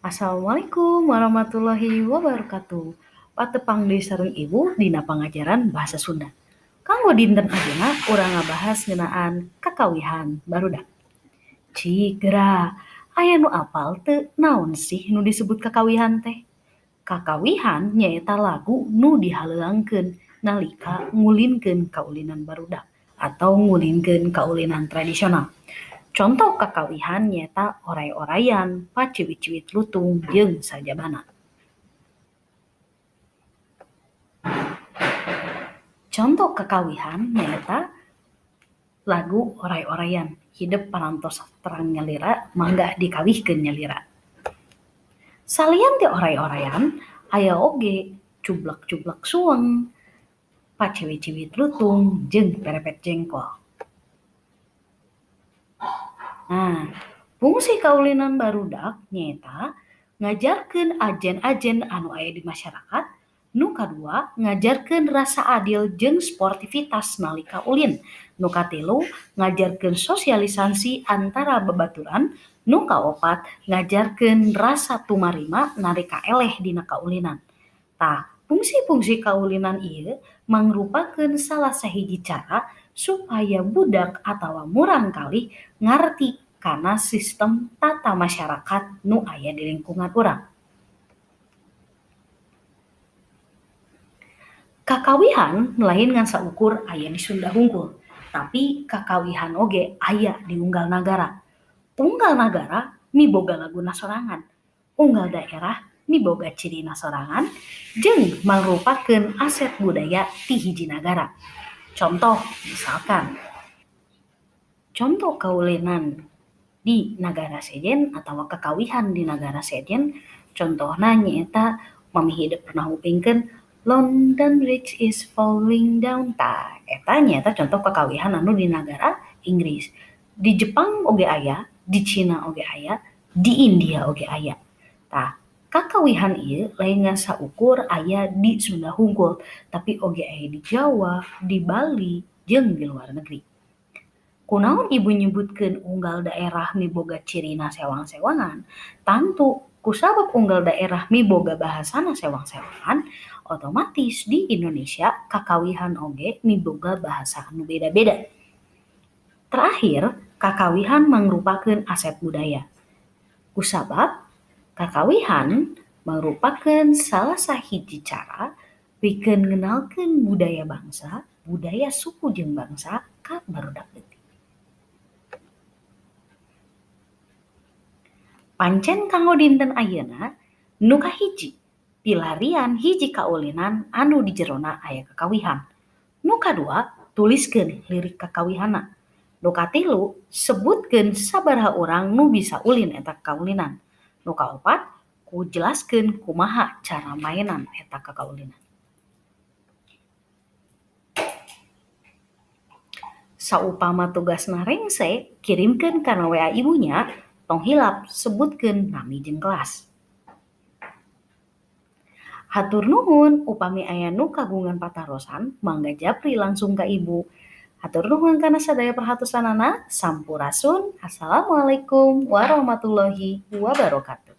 Assalamualaikum warahmatullahi wabarakatuh. Patepang deui sareng Ibu dina pangajaran Bahasa Sunda. Kanggo dinten ayeuna urang ngabahas ngeunaan kakawihan barudak. Cik geura, aya nu apal teu naon sih nu disebut kakawihan teh? Kakawihan nyaeta lagu nu dihaleuangkeun nalika ngulinkeun kaulinan barudak atau ngulinkeun kaulinan tradisional. Contoh kakawihan nyaeta oray-orayan, paciwit-ciwit lutung jeung sajabana. Contoh kakawihan nyaeta lagu oray-orayan, hidep parantos terang nyalira mangga dikawihkeun nyalira. Salian ti oray-orayan aya oge cublak-cublak sueng, paciwit-ciwit lutung jeung perepet jengkol. Nah, fungsi kaulinan barudak nyaeta ngajarkeun ajen-ajen anu aya di masyarakat, nu kadua ngajarkeun rasa adil jeung sportivitas nalika ulin, nu katilu ngajarkeun sosialisasi antara babaturan, nu kaopat ngajarkeun rasa tumarima nalika eleh dina kaulinan. Tah, fungsi-fungsi kaulinan ieu mangrupakeun salah sahiji cara supaya budak atawa murangkalih ngarti kana sistem tata masyarakat nu aya di lingkungan urang. Kakawihan lain ngan saukur aya di Sunda hungkul, tapi kakawihan oge aya di unggal nagara. Unggal nagara miboga laguna sorangan, unggal daerah miboga cirina sorangan, jeung mangrupakeun aset budaya ti hiji nagara. Contoh misalkan, contoh kaulinan di nagara sejen atawa kakawihan di nagara sejen, contohna nyaeta mami hidep pernah ngupingkeun London Bridge is falling down. Tah, eta nyaeta contoh kakawihan anu di nagara Inggris. Di Jepang oge aya, di Cina oge aya, di India oge aya. Tah, kakawihan ieu lain ngan saukur aya di Sunda hungkul, tapi oge aya di Jawa, di Bali, jeung di luar negeri. Kunaon ibu nyebutkeun unggal daerah miboga cirina sewang-sewangan? Tangtu kusabab unggal daerah miboga bahasana sewang-sewangan, otomatis di Indonesia kakawihan oge miboga bahasa anu beda-beda. Terakhir, kakawihan mangrupakeun aset budaya. Kusabab kakawihan mangrupakeun salah sahiji cara pikeun ngenalkeun budaya bangsa, budaya suku jeung bangsa ka barudak leutik. Pancen kanggo dinten ayeuna nu kahiji pilarian hiji kaulinan anu di jerona aya kakawihan. Nu kadua tuliskeun lirik kakawihanna. Nu katilu sebutkeun sabaraha urang nu bisa ulin eta kaulinan. Nu kaopat ku jelaskeun kumaha cara mainan eta kakaulinan. Saupama tugasna rengse, kirimkeun kana WA ibunya, tong hilap sebutkeun nami jeung kelas. Hatur nuhun upami aya nu kagungan patarosan mangga japri langsung ka ibu. Hatur nuhun kana sadaya perhatosanana. Sampurasun. Assalamualaikum warahmatullahi wabarakatuh.